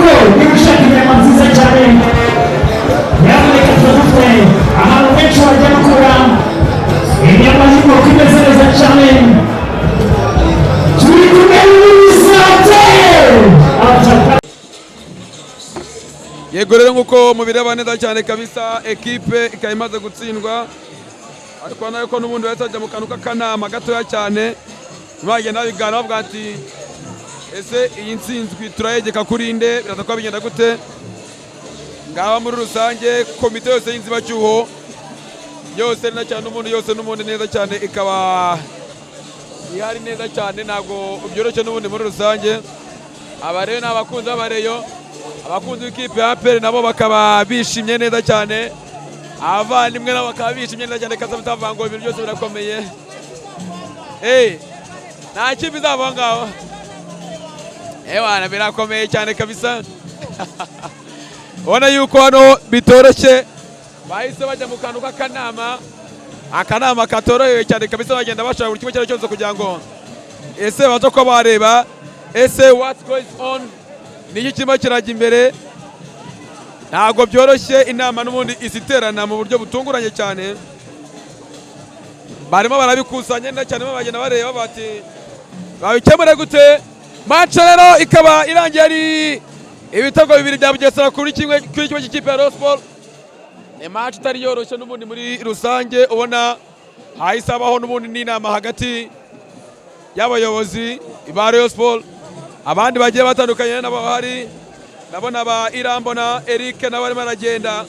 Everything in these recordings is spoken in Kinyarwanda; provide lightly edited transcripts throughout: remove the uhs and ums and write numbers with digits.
Rero niba ushaka inyama nziza cyane, nyamuneka, tuba dufite ahantu henshi wajya gukura inyama y'inkoko imeze neza cyane. Turi kumwe n'Ibisate. Yego rero, nk'uko mubireba neza cyane kabisa, ekipe ikaba imaze gutsindwa, ariko urabona ko n'ubundi bahise bajya mu kantu k'akanama gatoya cyane, bagenda babiganira bavuga ati: "Ese iyi ntsinzwi turayegeka kuri nde? Biraza kuba bigenda gute?" Ngaba muri rusange komite yose y'inzibacyuho yose neza cyane n'ubundi, yose n'ubundi neza cyane, ikaba ihari neza cyane. Ntabwo byoroshye n'ubundi muri rusange. Aba rero ni abakunzi b'Abareyo, abakunzi b'ikipe ya APR nabo bakaba bishimye neza cyane, abavandimwe nabo bakaba bishimye neza cyane. Kaza mutavuga ngo ibintu byose birakomeye. Nta kipe izava aho ngaho. Ewana, birakomeye cyane kabisa. Ubona yuko hano bitoroshye, bahise bajya mu kantu k'akanama, akanama katorohewe cyane kabisa. Bagenda bashaka buri kimwe icyo ari cyo cyose kugira ngo ese baze kuba bareba ese what goes on, niki kirimo kirajya imbere. Ntabwo byoroshye. Inama n'ubundi iziterana mu buryo butunguranye cyane, barimo barabikusanya neza cyane, bagenda bareba bati: "Babikemure gute?" Match rero ikaba irangiye ari ibitego bibiri bya Bugesera kuri kimwe cy'ikipe ya Rayon Sport. Ni match itari yoroshye n'ubundi muri rusange. Ubona hahise habaho n'ubundi n'inama hagati y'abayobozi ba Rayon Sport, abandi bagiye batandukanye nabo bahari. Ndabona ba Irambona Eric nabo arimo aragenda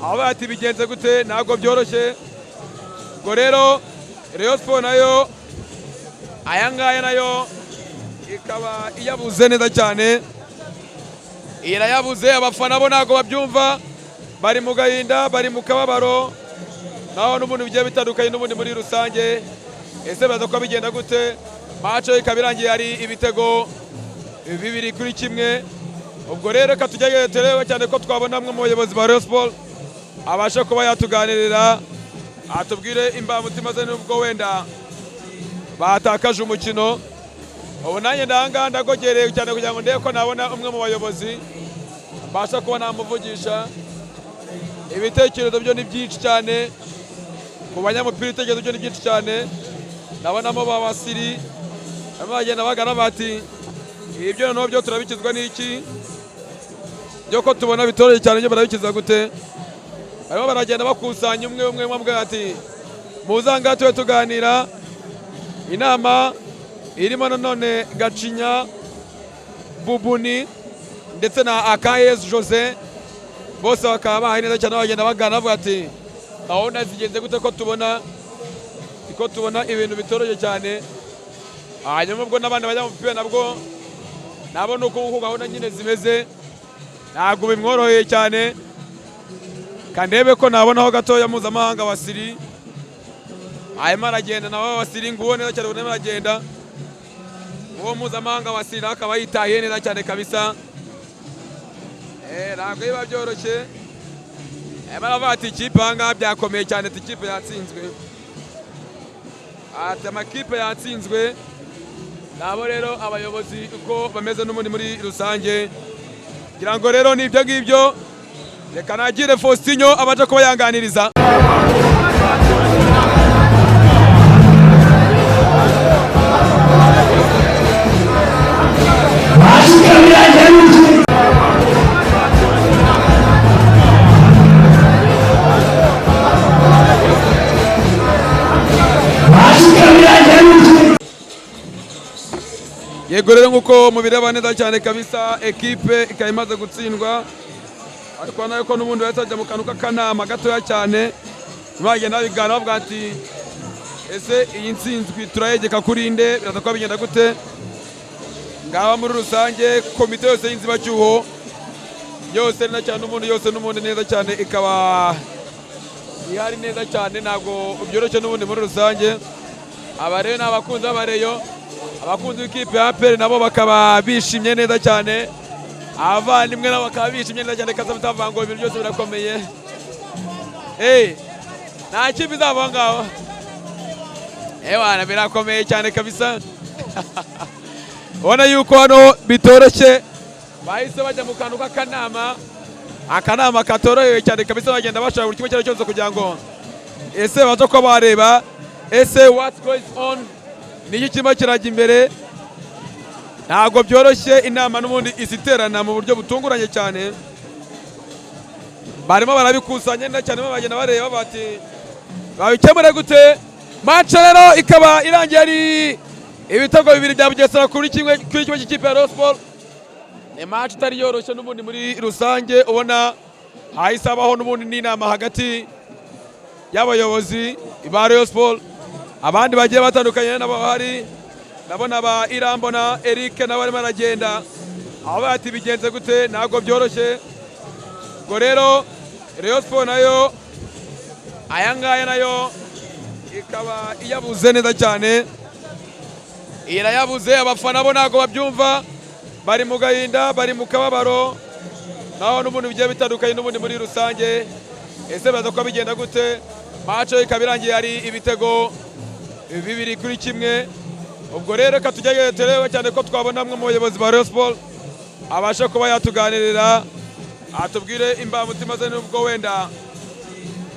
aho bati: "Bigenze gute?" Ntabwo byoroshye. Ubwo rero Rayon Sport nayo aya ngaya nayo ikaba iyabuze neza cyane, irayabuze. Abafana bo ntabwo babyumva, bari mu gahinda, bari mu kababaro, naho n'ubundi bigiye bitandukanye n'ubundi muri rusange. Ese baza kuba bigenda gute? Match ikaba irangiye ari ibitego 2-1. Ubwo rero reka tugerageze turebe cyane ko twabona amwe mu bayobozi ba Rayon Sport abasha kuba yatuganirira, atubwire imbamutima ze, nubwo wenda batakaje umukino. Ubu nanjye ndahangaha ndagogereye cyane kugira ngo ndebe ko nabona umwe mu bayobozi mbasha kuba namuvugisha. Ibitekerezo byo ni byinshi cyane ku banyamupira, ibitekerezo byo ni byinshi cyane. Ndabonamo ba Wasiri barimo bagenda bagana bati: "Ibyo noneho byo turabikizwa n'iki? Byo ko tubona bitoroshye cyane, byo barabikiza gute?" Barimo baragenda bakusanya umwe umwe umwe ati: "Muzanga tube tuganira." Inama irimo nanone Gacinya Bubuni ndetse na Akayezi Jose, bose bakaba bahaye neza cyane, bagenda bagana bavuga ati: "Gahunda zigenze gute ko tubona ibintu bitoroshye cyane?" Hanyuma ubwo n'abandi bajya mu mupira nabwo nabo ni uko nguko gahunda nyine zimeze, ntabwo bimworoheye cyane. Kandebe ko nabonaho gatoya mpuzamahanga Wasiri arimo aragenda nawe. Wasiri nguwo neza cyane, arimo aragenda uwo mpuzamahanga Wasiri, nawe akaba yitahiye neza cyane kabisa. Ntabwo biba byoroshye. Arimo aravuga ati: "Ikipe aha ngaha byakomeye cyane," ati: "Ikipe yatsinzwe," ati: "Amakipe yatsinzwe." Nabo rero abayobozi uko bameze n'ubundi muri rusange, ngira ngo rero ni ibyo ngibyo. Reka nagire Faustinho abasha kuba yanganiriza. Bashikamira. Bashikamira. Yego rero, nk'uko mubireba neza cyane kabisa, ekipe ikaba imaze gutsindwa, ariko urabona ko n'ubundi bahise bajya mu kantu k'akanama gatoya cyane, bagenda babiganira bavuga ati: "Ese iyi ntsinzwi turayegeka kuri nde? Biraza kuba bigenda gute?" Ngaba muri rusange komite yose y'inzibacyuho yose neza cyane n'ubundi, yose n'ubundi neza cyane, ikaba ihari neza cyane. Ntabwo byoroshye n'ubundi muri rusange. Aba rero ni abakunzi b'Abareyo, abakunzi b'ikipe ya APR nabo bakaba bishimye neza cyane, abavandimwe nabo bakaba bishimye neza cyane. Kaza mutavuga ngo ibintu byose birakomeye. Nta kipe izava aho ngaho. Ewana, birakomeye cyane kabisa. Ubona yuko hano bitoroshye. Bahise bajya mu kantu k'akanama, akanama katorohewe cyane kabisa. Bagenda bashaka buri kimwe icyo ari cyo cyose kugira ngo ese baze ko bareba ese what goes on, niki kirimo kirajya imbere. Ntabwo byoroshye. Inama n'ubundi iziterana mu buryo butunguranye cyane. Barimo barabikusanya neza cyane, bagenda bareba bati babikemure gute. Match rero ikaba irangiye ari ibitego 2 bya Bugesera kuri kimwe cy'ikipe ya Rayon Sport. Ni match itari yoroshye n'ubundi muri rusange. Ubona hahise habaho n'ubundi n'inama hagati y'abayobozi ba Rayon Sport, abandi bagiye batandukanye nabo bahari. Ndabona ba Irambona Eric nawe arimo aragenda aho bati bigenze gute. Ntabwo byoroshye. Ubwo rero Rayon Sport nayo aya ngaya nayo ikaba iyabuze neza cyane, irayabuze. Abafana bo ntabwo babyumva, bari mu gahinda, bari mu kababaro, naho n'ubundi bigiye bitandukanye n'ubundi muri rusange. Ese baza kuba bigenda gute? Match ikaba irangiye ari ibitego 2-1. Ubwo rero reka tugerageze turebe cyane ko twabona amwe mu bayobozi ba Rayon Sport abasha kuba yatuganirira, atubwire imbamutima ze, nubwo wenda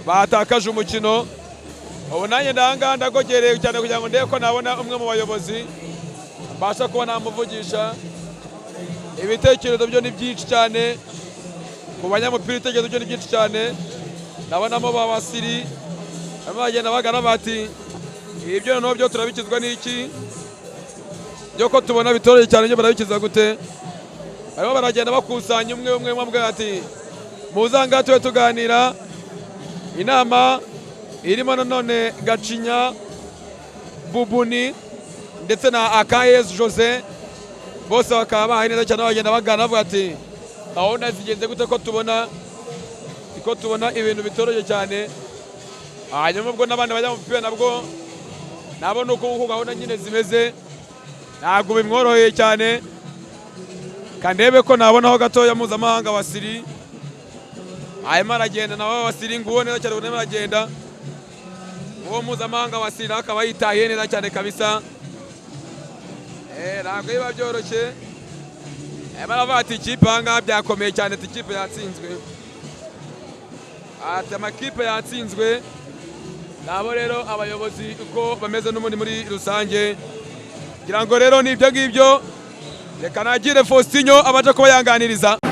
batakaje umukino. Ubu nanjye ndahangaha ndagogereye cyane kugira ngo ndebe ko nabona umwe mu bayobozi mbasha kuba namuvugisha. Ibitekerezo byo ni byinshi cyane ku banyamupira, ibitekerezo byo ni byinshi cyane. Ndabonamo ba Wasiri barimo bagenda bagana bati ibyo noneho byo turabikizwa n'iki, byo ko tubona bitoroshye cyane, byo barabikiza gute? Barimo baragenda bakusanya umwe umwe umwe ati muzanga tube tuganira. Inama irimo nanone Gacinya Bubuni ndetse na Akayezu Jose, bose bakaba bahaye neza cyane. Bagenda bagana bavuga ati gahunda zigenze gute, ko tubona ibintu bitoroshye cyane? Hanyuma ubwo n'abandi bajya mu mupira nabwo nabo ni uko nguko gahunda nyine zimeze, ntabwo bimworoheye cyane. Kandebe ko nabonaho gatoya mpuzamahanga Wasiri arimo aragenda nawe. Wasiri nguwo neza cyane, arimo aragenda uwo mpuzamahanga Wasiri, nawe akaba yitahiye neza cyane kabisa. Ntabwo biba byoroshye. Arimo aravuga ati ikipe aha ngaha byakomeye cyane, ati ikipe yatsinzwe, ati amakipe yatsinzwe. Nabo rero abayobozi uko bameze n'ubundi muri rusange, ngira ngo rero ni ibyo ngibyo. Reka nagire Faustinho abasha kuba yanganiriza.